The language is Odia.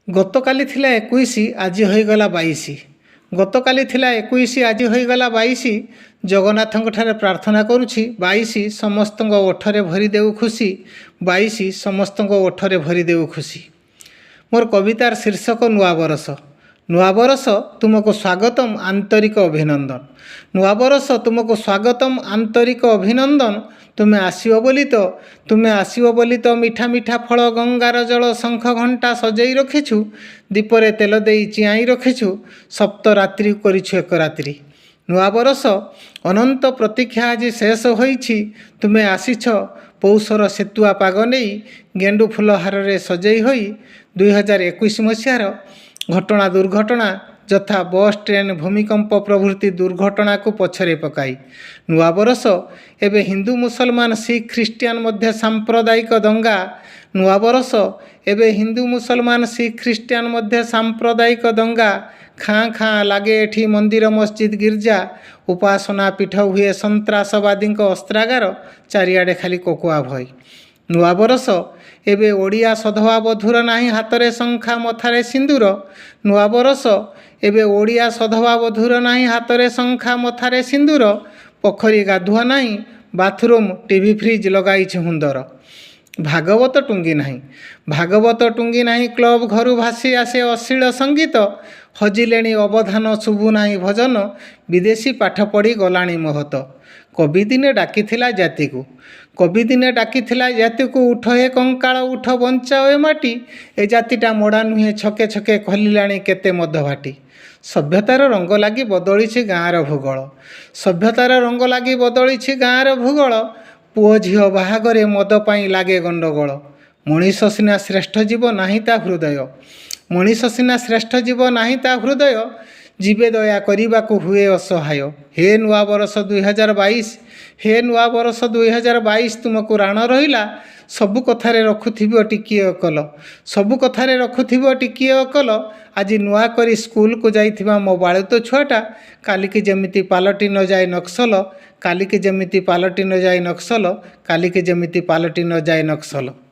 ଗତକାଲି ଥିଲା 21, ଆଜି ହୋଇଗଲା 22। ଗତକାଲି ଥିଲା 21, ଆଜି ହୋଇଗଲା 22। ଜଗନ୍ନାଥଙ୍କ ଠାରେ ପ୍ରାର୍ଥନା କରୁଛି 22 ସମସ୍ତଙ୍କ ଓଠରେ ଭରିଦେଉ ଖୁସି, 22 ସମସ୍ତଙ୍କ ଓଠରେ ଭରିଦେଉ ଖୁସି। ମୋର କବିତାର ଶୀର୍ଷକ ନୂଆ ବରଷ। ନୂଆ ବରଷ ତୁମକୁ ସ୍ୱାଗତମ, ଆନ୍ତରିକ ଅଭିନନ୍ଦନ। ନୂଆ ବରଷ ତୁମକୁ ସ୍ୱାଗତମ, ଆନ୍ତରିକ ଅଭିନନ୍ଦନ। ତୁମେ ଆସିବ ବୋଲି ତ, ତୁମେ ଆସିବ ବୋଲି ତ ମିଠା ମିଠା ଫଳ, ଗଙ୍ଗାର ଜଳ, ଶଙ୍ଖ ଘଣ୍ଟା ସଜେଇ ରଖିଛୁ, ଦୀପରେ ତେଲ ଦେଇ ଚିଆଁଇ ରଖିଛୁ, ସପ୍ତ ରାତ୍ରି କରିଛୁ ଏକ ରାତ୍ରି। ନୂଆ ବରଷ, ଅନନ୍ତ ପ୍ରତୀକ୍ଷା ଆଜି ଶେଷ ହୋଇଛି। ତୁମେ ଆସିଛ ପୌଷର ଶୀତୁଆ ପାଗ ନେଇ, ଗେଣ୍ଡୁ ଫୁଲ ହାରରେ ସଜେଇ ହୋଇ। 2021 ମସିହାର ଘଟଣା ଦୁର୍ଘଟଣା ଯଥା ବସ୍, ଟ୍ରେନ୍, ଭୂମିକମ୍ପ ପ୍ରଭୃତି ଦୁର୍ଘଟଣାକୁ ପଛରେ ପକାଇ। ନୂଆ ବରଷ, ଏବେ ହିନ୍ଦୁ, ମୁସଲମାନ, ଶିଖ, ଖ୍ରୀଷ୍ଟିଆନ ମଧ୍ୟ ସାମ୍ପ୍ରଦାୟିକ ଦଙ୍ଗା। ନୂଆ ବରଷ, ଏବେ ହିନ୍ଦୁ, ମୁସଲମାନ, ଶିଖ, ଖ୍ରୀଷ୍ଟିଆନ ମଧ୍ୟ ସାମ୍ପ୍ରଦାୟିକ ଦଙ୍ଗା। ଖାଁ ଖାଁ ଲାଗେ ଏଠି ମନ୍ଦିର, ମସଜିଦ, ଗିର୍ଜା। ଉପାସନା ପୀଠ ହୁଏ ସନ୍ତ୍ରାସବାଦୀଙ୍କ ଅସ୍ତ୍ରାଗାର। ଚାରିଆଡ଼େ ଖାଲି କୋକୁଆ ଭୟ। ନୂଆ ବରଷ, ଏବେ ଓଡ଼ିଆ ସଧବା ବଧୂର ନାହିଁ ହାତରେ ଶଙ୍ଖା, ମଥାରେ ସିନ୍ଦୁର। ନୂଆ ବରଷ, ଏବେ ଓଡ଼ିଆ ସଧବା ବଧୂର ନାହିଁ ହାତରେ ଶଙ୍ଖା, ମଥାରେ ସିନ୍ଦୁର। ପୋଖରୀ ଗାଧୁଆ ନାହିଁ, ବାଥରୁମ୍, ଟିଭି, ଫ୍ରିଜ୍ ଲଗାଇଛି ହୁନ୍ଦର। ଭାଗବତ ଟୁଙ୍ଗି ନାହିଁ, ଭାଗବତ ଟୁଙ୍ଗି ନାହିଁ, କ୍ଲବ୍ ଘରୁ ଭାସି ଆସେ ଅଶ୍ଳୀଳ ସଙ୍ଗୀତ। ହଜିଲେଣି ଅବଧାନ, ଶୁଭୁ ନାହିଁ ଭଜନ, ବିଦେଶୀ ପାଠ ପଢ଼ି ଗଲାଣି ମହତ। କବି ଦିନେ ଡାକିଥିଲା ଜାତିକୁ, କବି ଦିନେ ଡାକିଥିଲା ଜାତିକୁ, ଉଠ ହେ କଙ୍କାଳ ଉଠ, ବଞ୍ଚାଅ ଏ ମାଟି। ଏ ଜାତିଟା ମଡ଼ା ନୁହେଁ, ଛକେ ଛକେ ଖୋଲିଲାଣି କେତେ ମଦ ଭାଟି। ସଭ୍ୟତାର ରଙ୍ଗ ଲାଗି ବଦଳିଛି ଗାଁର ଭୂଗୋଳ। ସଭ୍ୟତାର ରଙ୍ଗ ଲାଗି ବଦଳିଛି ଗାଁର ଭୂଗୋଳ। ପୁଅ ଝିଅ ବାହାଘରେ ମଦ ପାଇଁ ଲାଗେ ଗଣ୍ଡଗୋଳ। ମଣିଷ ସିନା ଶ୍ରେଷ୍ଠ ଜୀବ, ନାହିଁ ତା ହୃଦୟ। ମଣିଷ ସିନା ଶ୍ରେଷ୍ଠ ଜୀବ, ନାହିଁ ତା ହୃଦୟ। ଜୀବେ ଦୟା କରିବାକୁ ହୁଏ ଅସହାୟ। ହେ ନୂଆ ବରଷ 2022, ହେ ନୂଆ ବରଷ 2022, ତୁମକୁ ରାଣ ରହିଲା। ସବୁ କଥାରେ ରଖୁଥିବ ଟିକିଏ ଅକଲ, ସବୁ କଥାରେ ରଖୁଥିବ ଟିକିଏ ଅକଲ। ଆଜି ନୂଆ କରି ସ୍କୁଲକୁ ଯାଇଥିବା ମୋ ବାଳୁତ ଛୁଆଟା କାଲିକି ଯେମିତି ପାଲଟି ନଯାଏ ନକ୍ସଲ, କାଲିକି ଯେମିତି ପାଲଟି ନଯାଏ ନକ୍ସଲ, କାଲିକି ଯେମିତି ପାଲଟି ନଯାଏ ନକ୍ସଲ।